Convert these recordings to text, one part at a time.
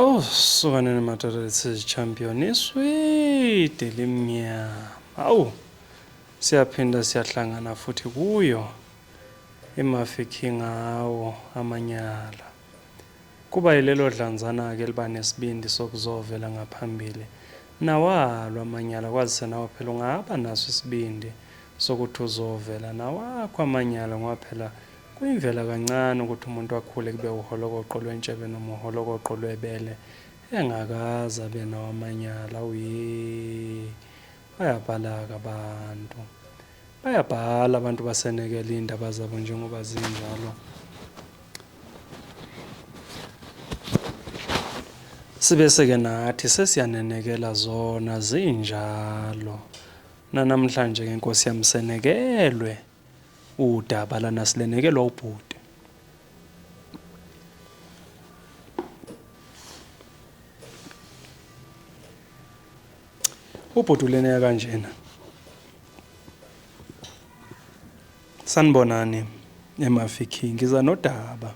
Oh, sukaneni madoda, this is champion iswidi limnyama. Awu, siyaphinda siyahlangana futhi kuyo iMafikeng awo amanyala. Kuba yilelo dlanzana-ke eliba nesibindi sokuzovela ngaphambili nawalo amanyala kwazise nawe phela ungaba naso isibindi sokuthi uzovela nawakho amanyala ngoba phela Kuyimvela kancane ukuthi umuntu akhule kube uholokoqo lwentshebe noma uholokoqo lwebele engakaze abe nawo amanyala. Awu yee. Bayabhala-ke abantu. Bayabhala abantu basenekela iy'ndaba zabo njengoba zinjalo. Sibese-ke nathi sesiyanenekela zona zinjalo. Nanamhlanje-ke Nkosi yami senekelwe. Udaba lana silenekelwa ubhuti. Ubhuti uleneka kanjena. Sanibonani eMafikeng ngiza nodaba.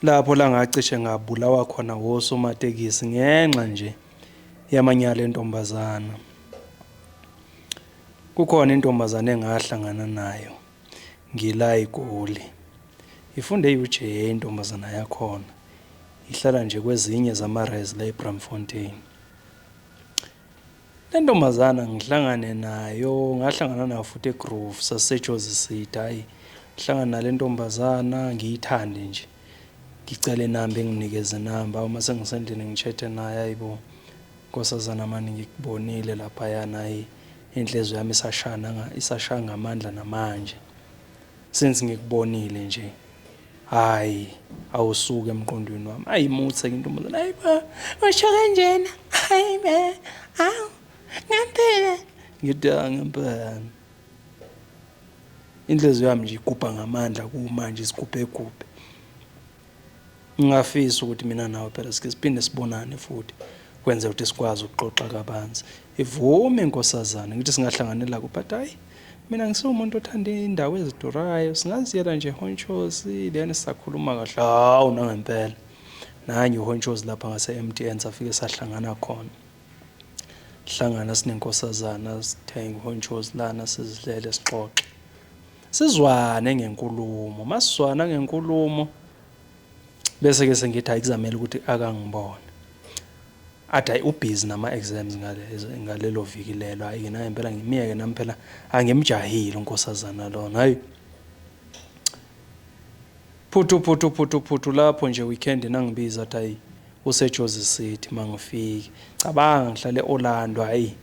Lapho la ngacishe ngabulawa khona wosomatekisi ngenxa nje yamanyala entombazana. Kukhona intombazane engahlangana nayo ngila eGoli. Ifunda e-UJ intombazana yakhona. Ihlala nje kwezinye zama-res la eBraamfontein. Le ntombazana ngihlangane nayo, ngahlangana nayo futhi eGrove, sasiseJozi City, hhayi ngihlangane nale ntombazana ngiyithande nje. Ngicele inamba inginikeze inamba, uma sengisendlini ngishethe naye, hhayi bo. Nkosazana mani ngikubonile laphayana hhayi inhliziyo yami isashana isashaya ngamandla namanje. Since ngikubonile nje hhayi awusuke emqondweni wami. Ayi muthe ke intombazane hayi ba usho kanjena hayi ba awu ngempela ngithi ah, ngempela. Inhliziyo yami nje igubha ngamandla kumanje isigubhegubhe. Ngingafisa ukuthi mina nawe phela sike siphinde sibonane futhi kwenze ukuthi sikwazi ukuxoxa kabanzi. Ivume inkosazana ngithi singahlanganela kuphi but hayi mina ngisiwumuntu othanda indawo ezidurayo singaziyela nje honchosi then sakhuluma kahle. Hawu nangempela. Nanye uhonchosi lapha ngase-MTN safike sahlangana khona. Hlangana sinenkosazana sithenge uhonchosi lana sizidlele sixoxe. Sizwane ngenkulumo. Masizwana ngenkulumo bese ke sengithi hayi kuzamele ukuthi akangibone. Athi hayi ubhizi nama exams ngale ngalelo viki lelo. Hayi ke naye impela ngimiyeke nami phela angimjahile unkosazana lona. Hayi. Phuthu phuthu phuthu phuthu lapho nje weekend nangibiza athi hayi useJozi City mangifike. Cabanga ngihlale eOrlando hayi.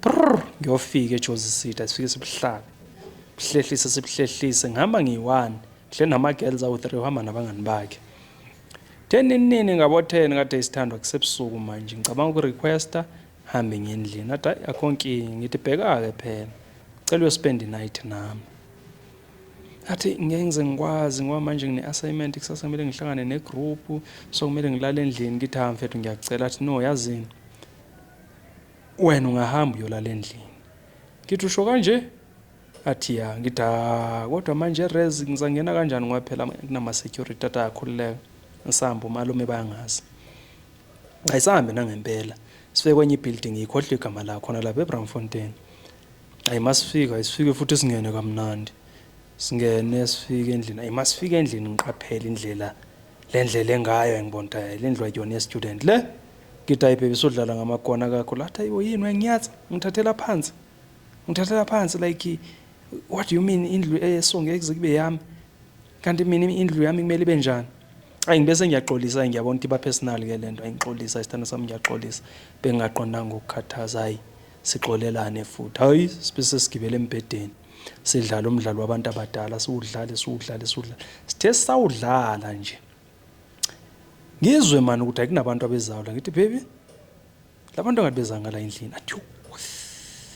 Brrr ngiyofika eJozi City asifike sibuhlabe. Buhlehlise sibuhlehlise ngihamba ngiyi-one. Ngihleli nama-girls awu-three uhamba nabangani bakhe. Ten nini ngabo 10 kade isithandwa kusebusuku manje ngicabanga ukurequesta hambe ngendlini. Athi hayi akho nkinga ngithi bheka-ke phela. Cela uyospend night nami. Athi ngeke ngize ngikwazi ngoba manje ngine-assignment kusasa kumele ngihlangane ne-group so kumele ngilale endlini ngithi ha mfethu ngiyacela athi no yazini wena ungahamba uyolala endlini ngithi usho kanje athi ya ngithi ha kodwa manje res ngizangena kanjani ngoba phela kunama-security athi akhululeka ngisambe umalume bayangazi ayisahambe nangempela sifike kwenye ibuilding ngikhohlwe igama la khona lapha eBramfontein ayi masifika ayisifike futhi singene kamnandi singene sifike endlini ayi masifike endlini ngiqaphele indlela le ndlela engayo ngibona ukuthi hayi le ndlu akuyona ye-student le ngithi hayi baby sudlala ngamakona kakho lathi hayi yini uyanginyatsa ngithathela phansi ngithathela phansi like what do you mean indlu eso ngeke kuze kube yami kanti mina indlu yami kumele ibe njani ayi ngibese ngiyaxolisa ngiyabona ukuthi iba personal ke lento ayingixolisa isithando sami ngiyaxolisa bengingaqondanga ukukhathaza hayi sixolelane futhi hayi sibe sesigibele embhedeni sidlala umdlalo wabantu abadala siwudlale siwudlale siwudlale sithe sawudlala nje ngizwe mani ukuthi akunabantu abezayo la ngithi baby labantu angathi beza ngala endlini athi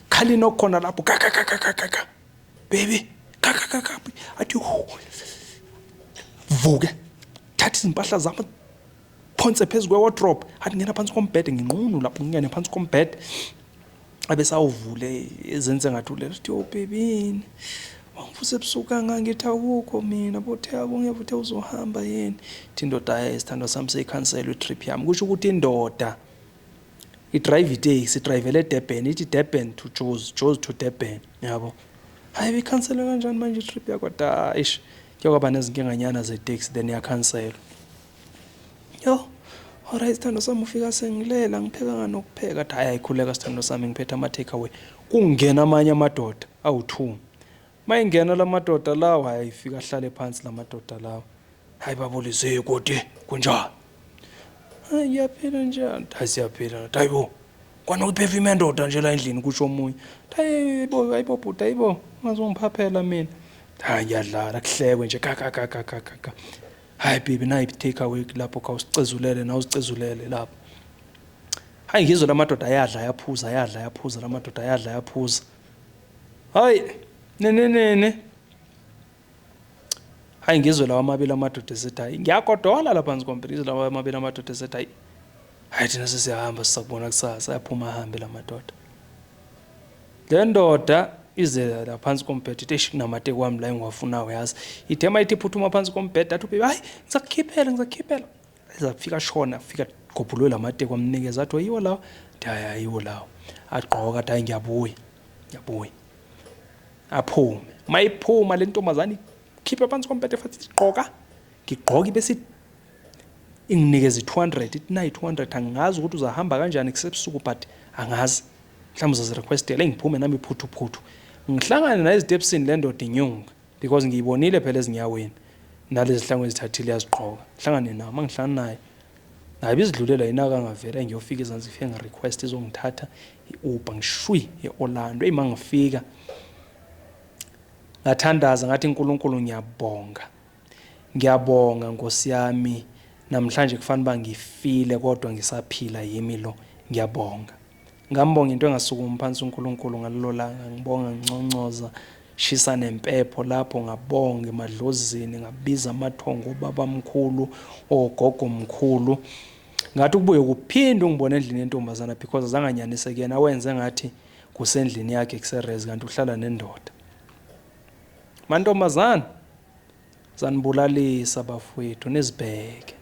khalini okukhona lapho ka ka ka ka ka ka baby ka ka ka ka athi vuke thatha izimpahla zami phonse phezu kwe-wardrobe athi ngena phansi kombhede nginqunu lapho ngingene phansi kombhede abe sawuvule ezenze ngathi ulele uthi yo baby Wangivusa ebusuku kangaka ngithi awukho mina bothe akungeve uthe uzohamba yini. Ithi indoda hhayi sithandwa sami seyikhanselwe i-trip yami. Kusho ukuthi indoda i-drive iteksi idrayivele eDurban ithi Durban to Jozi, Jozi to Durban yabo. Hayi bikhanselwe kanjani manje i-trip yakho da eish kuye kwaba nezinkinganyana zeteksi then yakhanselwa. Yo, alright sithando sami ufika sengilela ngiphekanga nokupheka. Athi hhayi ayikhuleka sithando sami ngiphethe ama-take away. Kungena amanye amadoda awu-two. Mayingena la madoda lawa hayi fika ahlale phansi la madoda lawa. Hayi babulise koti kunjani? Hayi ngiyaphila njani? Hayi siyaphila. Hayi bo. Kwanokuphefuma endoda nje la endlini kusho omunye. Hayi bo, hayi bo bhuti, hayi bo. Ungazongiphaphela mina. Hayi ngiyadlala kuhlekwe nje ka ka ka ka ka ka. Hayi baby nayi take away lapho khawusicezulele nawe usicezulele lapho. Hayi ngizwe lamadoda ayadla ayaphuza ayadla ayaphuza lamadoda ayadla ayaphuza. Hayi nene nene. Hayi ngizwe lawa amabili amadoda esethi hayi ngiyagodola lapha phansi kombhede ngizwe lawa amabili amadoda esethi hayi hayi thina sesiyahamba sizakubona kusasa ayaphuma ahambe la madoda. Le ndoda ize la phansi kombhede ithi eish kunamateki wami la engiwafunayo yazi. Ithe uma ithi phuthuma phansi kombhede athi ubebe hayi ngizakukhiphela ngizakukhiphela. Ezafika shona fika gobhulwe lamateki wamnikeza athi ayiwo lawo. Athi hayi ayiwo lawo. Agqoka athi hayi ngiyabuya ngiyabuya. Aphume. Mayiphuma le ntombazane ikhiphe phansi kombhede futhi igqoka. Ngigqoka ibese inginikeza i-200 ithi nayi 200 angazi ukuthi uzahamba kanjani kusebusuku but angazi mhlawumbe uzazirequestela engiphume nami phuthu phuthu ngihlangane naye ezitepsini le ndoda inyunga because ngiyibonile phela ezinyaweni nalezi hlangu ezithathile yazigqoka ngihlangane nayo uma ngihlangana naye naye bizidlulela yena akangavela ngiyofika ezansi ngifike ngirequest izongithatha i-Uber ngishwi e-Orlando eyi mangifika ngathandaza ngathi uNkulunkulu ngiyabonga Ngiyabonga Nkosi yami namhlanje kufanele uba ngifile kodwa ngisaphila yimi lo ngiyabonga. Ngambonga into engasukumi phansi uNkulunkulu ngalelo langa ngibonga nginconcoza shisa nempepho lapho ngabonga emadlozini ngabiza amathongo obabamkhulu ogogo mkhulu ngathi ukubuye kuphinde ungibone endlini yentombazana because azange anyanise kuyena wenze ngathi kusendlini yakhe kuserez kanti uhlala nendoda mantombazana Zanibulalisa bafwethu nizibheke.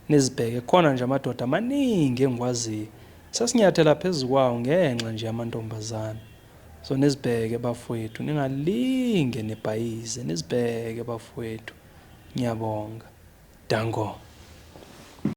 Nizibheke khona nje amadoda amaningi engikwaziyo. Sesinyathela phezu kwawo ngenxa nje yamantombazane. So nizibheke bafwethu ningalinge nibhayize nizibheke bafwethu. Ngiyabonga. Danko.